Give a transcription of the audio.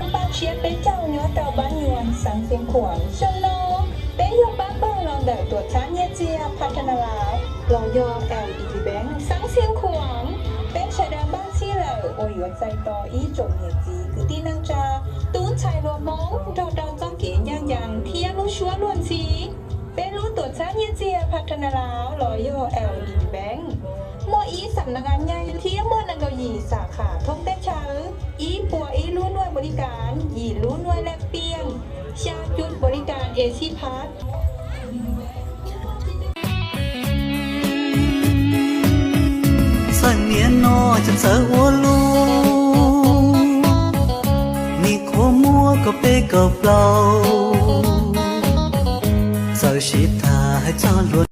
Pab tsiab peb caug nyob rau pab nyuam xeev Xeev Khuam. Xyoo no peb yog pab npawg los ntawm tuam txhab nyiaj txiag Pathanalav los yog L D P Bank xeev Xeev Khuam. Peb sawv daws npaj txhij lawm uas yuav txais tos ib tsoom niam txiv kwv tij neej tsa, tub ntxhais hluas Hmoob nrog rau txoj kev ncaj ncees thiab lub suab luag ntxhi. Peb lub tuam txhab nyiaj txiag Pathanalav los yog L D P Bank muaj ib xam nas nkas nyaj thiab muaj nees nkaum yim xas khas thoob teb chaws, ib puas ib lub nuaj npau li kas, yim lub nuaj laj piaj, xya cuj npau li kas ej xij phab. Txawm niaj no ces txawm ua lus, nws qhuav muaj kaum peb kaum plaub, txawm sib tham hais txog luag